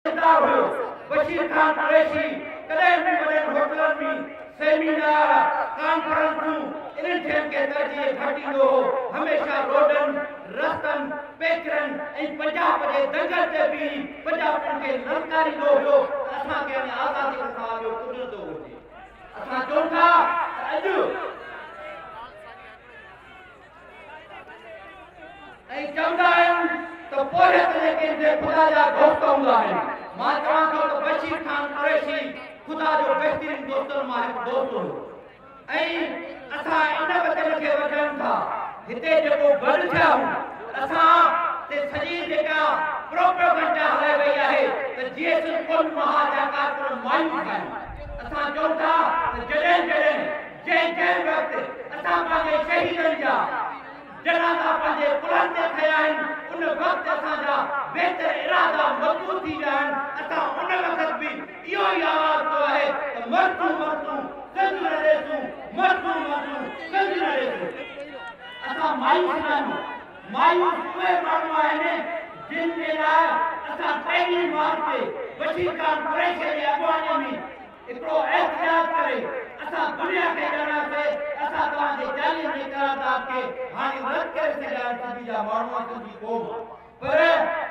ڪردار هيو. بشير خان قريشي ڪڏهن به وڏن هوٽلن ۾ سيمينار، ڪانفرنسون انهن شين کي ترجيح گهٽ ڏيندو هو. هميشه روڊن، رستن، پيڪرن ۽ پنجاب جي دنگن تي بيهي پنجابين کي للڪاريندو هيو ته اسان کي هاڻي آزادي کان سواء ٻيو ڪجهه نه ٿو گهرجي. اسان چئون ٿا ته اڄ. ۽ چوندا آهن ته پورهيت جيڪي سي خدا جا دوست هوندا آهن. مان چوان ٿو ته بشير خان قريشي خدا جو بهترين دوستن مان هڪ دوست هو ۽ اسان ان وچن کي وٺون ٿا. هتي جيڪو گڏ ٿيا آهيون ته اسان تي سڄي جيڪا پروپيگنڊا هلائي وئي آهي ته جي ايس ايم قومي محاذ جا ڪارڪن مايوس آهن. اسان چئون ٿا ته جڏهن جڏهن جنهن جنهن وقت اسان پنهنجي شهيدن جا جنازا پنهنجي ڪلهن تي کنيا آهن، ان وقت اسان جا بهتر ارادا مضبوط ٿي ويا آهن، اسان ان وقت به اهو ئي آواز ڪيو آهي ته مرسون مرسون سنڌ نه ڏيسون، مرسون مرسون سنڌ نه ڏيسون. اسان مايوس نه آهيون، مايوس اهي ماڻهو آهن جن جي لاء اسان 23 مارچ تي بشير خان قريشي جي اڳواڻي ۾ هڪڙو احتجاج ڪري اسان دنيا کي ڄاڻايوسي اسان توهان جي 40 جي قرارداد کي هاڻي رد ڪري ڇڏيا آهن سنڌي جا ماڻهو ۽ سنڌي قوم پر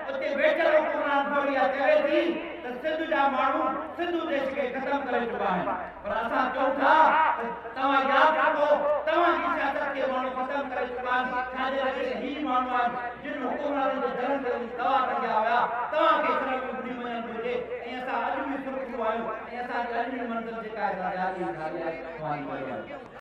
اتي ويٺل حڪمران ڌر اها چوي ٿي ته سنڌ جا ماڻهو سنڌو ديش کي ختم ڪري چڪا آهن پر اسان چئون ٿا ته توهان ياد رکو توهان جي سياست کي ماڻهو ختم ڪري چڪا آهن ڇا جي لاء ته هي ماڻهو آهن جن حڪمرانن جي درن تي وڃي دوا ٽنگيا هيا توهان کي شرم ۾ ٻڏي وڃڻ گهرجي ۽ اسان اڄ به سرخرو آهيون ۽ اسان جي اڄ به منزل جيڪا آهي سا ڏياري ئي ڌاري آهي. توهان جي مهرباني.